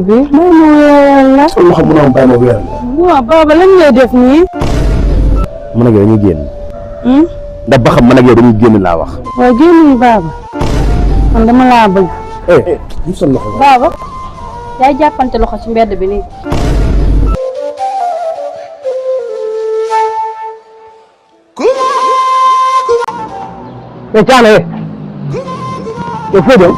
bi may ma wéeral la. loolu xam nga bàyyi ma wéeral la. waaw baba lan ngay def nii. man ak yow dañuy génn. ndax ba xam man ak yow dañuy génn laa wax. waaw génnuñu baba man dama laa bëgg. mu sol loxo baba yaay jàppante loxo ci mbedd bi nii. mais Thiané yow foo jëm.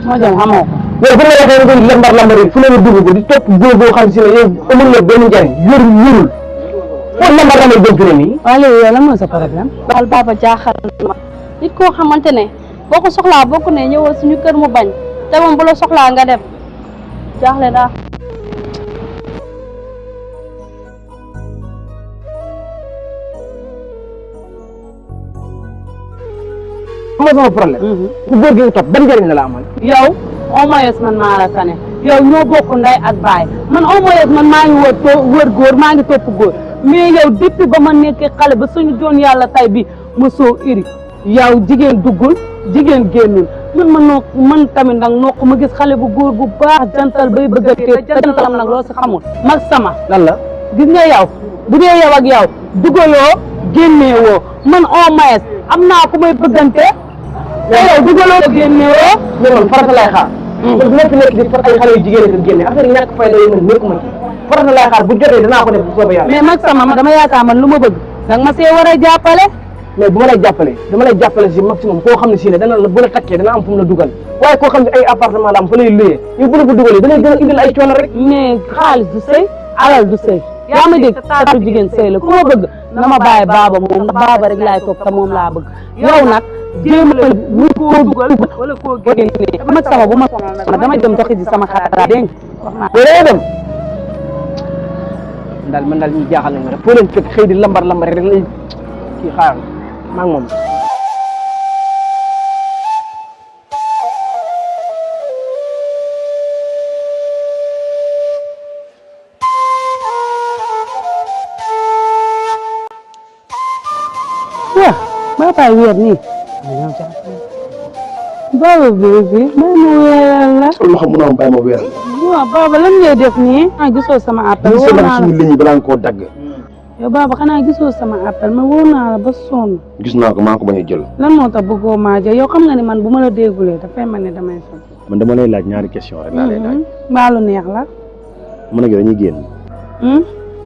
moo jëm xamoo ko. yow fu nga waxee nga lambar lambar yi fu ne nga dugg ko di topp góor boo xam si ne yow amul la benn njariñ yorul foo lambar lambar jëm fi ne nii. waaw léegi yow lan mooy sa problème. daal baba jaaxal ma nit koo xamante ne boo ko soxlaa bokk ne ñëwal suñu kër mu bañ te moom bu la soxlaa nga dem jaaxle daa. xam nga sama problème. ku góor gi nga topp ban njariñ la la amal. yow au moins man maa la tane yow ñoo bokk ndey ak baay man au moins man maa ngi wër góor maa ngi topp góor mais yow depuis ba ma nekkee xale ba suñu doon yàlla tay bi mosoo iri yow jigéen duggul jigéen génnul man tamit nag noo ko ma gis xale bu góor bu baax jantal bay bëgg a téye te jantalam nag loo si xamul mag sama lan la gis nga yow bu dee yow ak yow dugaloo génneewoo man au moins am naa ku may bëggante te yow dugaloo génneewoo mais man farata lay xaar. kon bu ma fi nekk di far ay xale yu jigéen rek génne affaire yi ñàkk fayda yi man nekkuma ci farata lay xaar bu jotee danaa ko def bu soobee yàlla. mais mag sama dama yaakaar man lu ma bëgg danga ma see war a jàppale. mais bu ma lay jàppale dama lay jàppale si maximum koo xam ne si ne dana la bu la takkee dana am fu mu la dugal waaye koo xam ne ay appartement la am fa lay luyee ñu bu la ko dugalee da lay gën a indil ay coono rek. mais xaalis du sëy alal du sëy yaa ma dégg taatu jigéen sëy la ku ma bëgg na ma bàyyi baaba moom ndax baaba rek laay toog te moom laa bëgg yow nag jéem a wut koo dugal wala koo génnee mag sama bu ma sonal damay dem doxi ji sama xarit dégg nga boo dem man daal ñuy jaaxal nañu rek foo leen fekk xëy di lambar rek lay kii xaaral maa ngi moom. waaw maa bàyyi weer nii baba bi may ma weeral la. loolu xam nga bàyyi ma weeral. waaw baba lan ngay def nii. gisoo sama appel woo naa la suñu ligne yi balaa nga koo dagg. yow baba xanaa gisoo sama appel ma woo naa la ba sonn. gis naa ko maa ko bañ a jël. lan moo tax bëggoo maa jël yow xam nga ni man bu ma la déggulee dafay mel ne damay sonn. man dama lay laaj ñaari question rek laa lay laaj. mbaalu neex la. man ak yow dañuy génn.